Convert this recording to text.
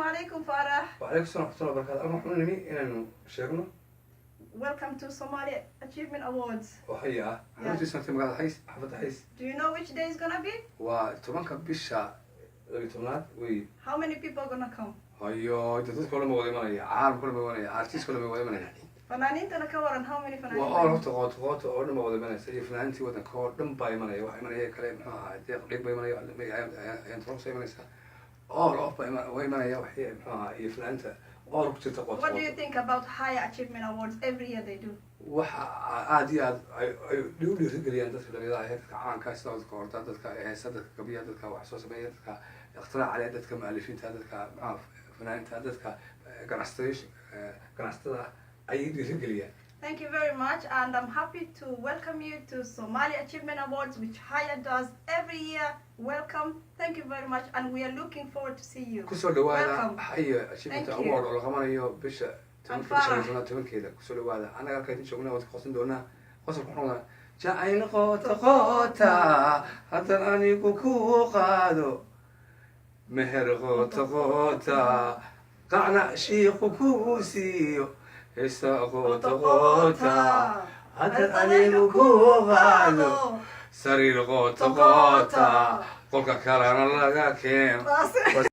Alaikum, Farah. وعليكم السلام ورحمة الله وبركاته. Halkan waxaan u nimi inaanu sheegno Welcome to Somali Achievement Awards. Oo haya ah xaruntii sanadka magaalada Xays, xaafadda Xays. Do you know which day is gonna be? Waa 10-ka bisha 12aad wey. How many people are gonna come? Hayo de, dadka o dhan ba wada imanaya, caalamka o dhan ba imanaya, artist o dhan ba wada imanaya. Fanaaniintana ka waran, how many Waa fanaaniin? All horta qoota qoota oo dhan ba wada imanaysa iyo fanaaniintii wadanka oo dhan baa imanaya. Waxaa imanaya kale, muxuu ahaa, Deeq Dheeg baa imanaya, Ayaan soo imanaysa, all of baa waa imanaya, waxay, muxuu ahaa, iyo fanaaniinta all ku jirta qoota. What do you Qoota. think about Haya Achievement Awards every year they do? Waxa aada iyo aad ay u dhiirigeliyaan dadka dhalinyarada ah, dadka caanka, sida dadka horta, dadka heesa, dadka gabiya, dadka wax soo sameeya, dadka ikhtiraca leh, dadka mualifiinta, dadka maxaa, fanaaniinta, dadka ganacsatada, ganacsatada ayay dhiirigeliyaan. Thank you very much, and I'm happy to welcome you to Somali Achievement Awards, which Haya does every year. Welcome, thank you very much, and we are looking forward to see you. Kusoo dhawaada Welcome. Haya Achievement Thank you. Award oo la qabanayo bisha 10-ka, Farah. bisha 12aad 10-keeda. Kusoo dhawaada. Annaga halkaa idin joognaa waad qosin doonaa. Qosolka wuxuu noqdaa jacayl qoota qoota haddan anigu ku qaado, meher qoota qoota qacna shiiqu ku siiyo, heesa qoota qoota haddan anigu ku qaado, sariir qoota qoota qolka kalena laga keeno.